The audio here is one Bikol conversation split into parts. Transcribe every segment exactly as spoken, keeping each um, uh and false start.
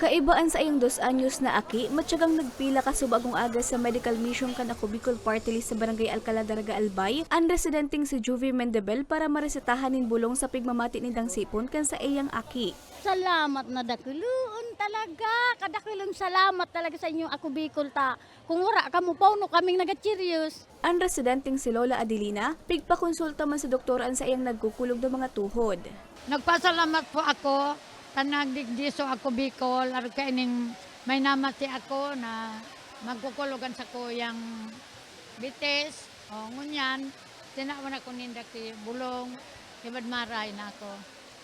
Kaiba an saiyang dos anyos na aki, matyagang nagpila kasubago ang aga sa medical mission kan Ako Bicol Party List sa Barangay Alcala, Daraga, Albay, an residenteng si Juvie Mendebel para maresetahan nin bolong sa pigmamati nindang sipon kan saiyang aki. Salamat na dakulon talaga. Kadakulon salamat talaga sa inyong Ako Bicol ta. Kung wara kamo, pauno kaming nagachiryos. An residenteng si Lola Adelina, pigpakonsulta man sa doktor an saiyang nagkukulog na mga tuhod. Nagpasalamat po ako ta nagdigdiso ako Bicol, arog kaining may namati ako na magkukulog an sakuyang bitis. O, ngunyan, tinawan ako ninda ki bulong, ibad maray na ako.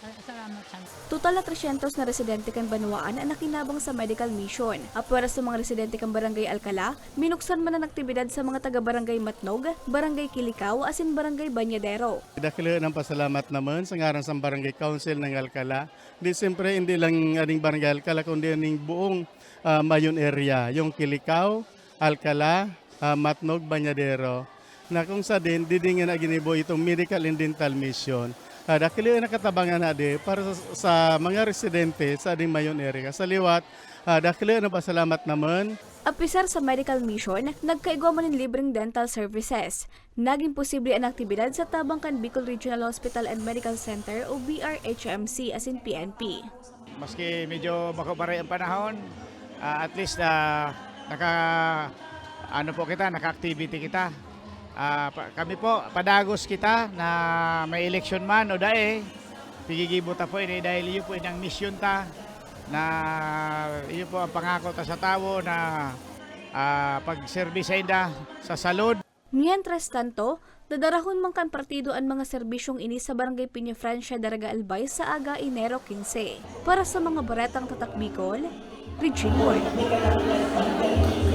Salamat sa Total na tresyentos na residente kan banwaan an nakinabang sa medical mission. Apwera sa mga residente kan Barangay Alcala, minuksan man an aktibidad sa mga taga Barangay Matnog, Barangay Kilikao, asin Barangay Bañadero. Dakula nang pasalamat naman sa ngaran sa Barangay Council ng Alcala. Di siyempre, hindi lang aning Barangay Alcala, kundi aning buong, ah, Mayon area, yung Kilikao, Alcala, ah, Matnog, Bañadero, na kung sa din, didingan na ginibo itong medical and dental mission. Ah, dakula na katabangan na di para sa, sa mga residente sa ating Mayon area. Sa liwat, ah, dakula na pasalamat naman. Apisar sa medical mission, nagkaigwa man nin libreng dental services. Naging posible an aktibidad sa tabang kan Bicol Regional Hospital and Medical Center o B R H M C asin P N P. Maski medyo bako pa rin ang panahon, ah, at least, ah, naka, ano po kita, naka-activity kita. Ah, pa-, kami po, padagos kita na may eleksyon man o dai, pigigibo ta po ini dahil iyo po inang misyon ta na iyo po ang pangako ta sa tawo na, ah, pagserbi sainda sa salud. Mientras tanto, dadarahon man kan partido an mga serbisyong ini sa Barangay Peñafrancia, Daraga, Albay sa aga, Enero quince. Para sa mga baretang Tatak Bicol, Regine Ward.